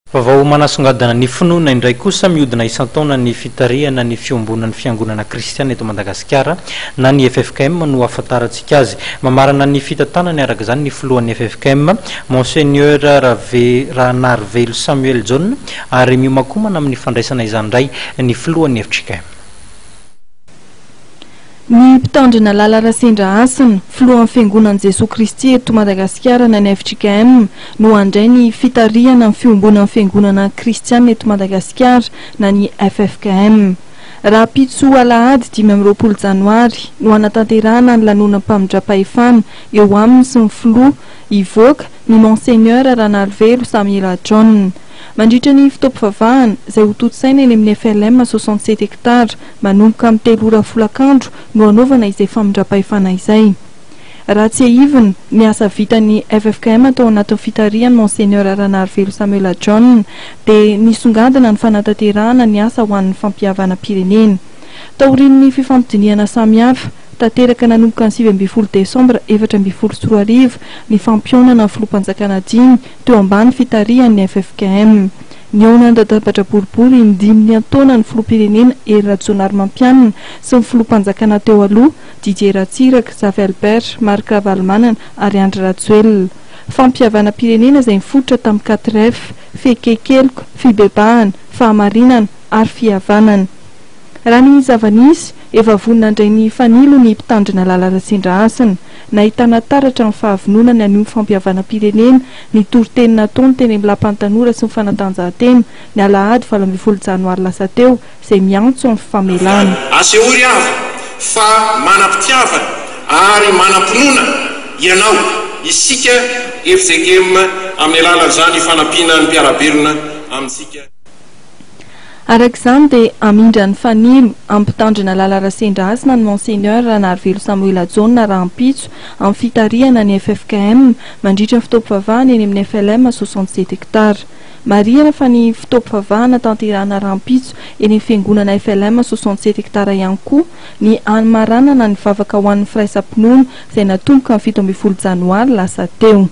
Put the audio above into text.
Vaovao manasongadina ny finoana indray kosa, mihodina isan-taona ny fitarihana ny fiombonan'ny fiangonana kristiana eto Madagasikara na ny ffkm no ahafantarantsika azy. Mamarana ny fitantanany araka izany ny filohan'ny ffkm, Monseigneur Ranarivelo Samuel Jaona ary miomankomana amin'ny fandraisana izany indray ny filohan'ny fjkm. Ny Mpitandrina Lala Rasendrahasina, filohan'ny Fiangonan'i Jesoa Kristy eto Madagasikara na ny fjkm, no handray ny fitarihana ny fiombonan'ny Fiangonana Kristiana eto Madagasikara na ny ffkm. Rahampitso alahady 25 janoary no hanatanterahana ny lanonam-pamindram-pahefana eo aminy sy ny filoha hivoaka, ny Monseigneur Ranarivelo Samiela John. Mandritra ny fotoam-pivavahana, izay hotontosaina eny amin'ny FLM 67 hectares, manomboka amin'ny telo ora folakandro no hanaovana izay famindram-pahefana izay. Raha tsiahivina, ny asa vitan'ny ffkm tao anatin'ny fitarihan'i Monseigneur Ranarivelo Samuel John dia nisongadina ny fanatanterahana ny asa ho an'ny fampihavanam-pirenena. Taorian'ny fifampidinihana samihafa, tanteraka nanomboka ny 19 desambra 2014 ny fampihaonana ny filoham-panjakana dimy teo ambany fitarihan'ny ffkm. Nihaona an-dadabatra boribory in-dimy niantaona ny filoham-pirenena Hery Rajaonarimampianina sy ny filoham-panjakana teo aloha, Didier Ratsiraka, Zafy Albert, Marc Ravalomanana ary Andry Rajoelina. Fampihavanam-pirenena izay nifototra tamin'ny quatre F, Fieken-keloka, Fibebahana, Fahamarinana ary Fihavanana. Raha ny zava-nisy, efa vonona handray ny fanilo ny mpitandrina Lala Rasendrahasina. Nahitana taratra ny fahavononany anio fampihavanam-pirenena ny toriteny nataony teny amin'ny Lapan'ny Tanora sy ny Fanatanjahantena, ny alahady 18 janoary lasa teo, izay miantso amin'ny fifamelana. Asehoy ry havana fa manam-pitiavana ary manam-pinoana ianao, isika fjkm amin'ny alalan'izany fanampiana ny mpiara-belona amintsika. Araka izany dia hamindra ny fanilo amin'ny mpitandrina Lala Rasendrahasina ny Monseigneur Ranarivelo Samoela Jaona rahampitso amin'ny fitarihana ny ffkm mandritra ny fotoam-pivavahana eny amin'ny FLM 67 hectares. Marihana fa ny fotoam-pivavahana tanterahana rahampitso eny amin'ny fiangonana FLM 67 hectares ihany koa ny hamaranana ny vavaka ho an'ny firaisam-pinoana izay natomboka ny 17 janoary lasa teo.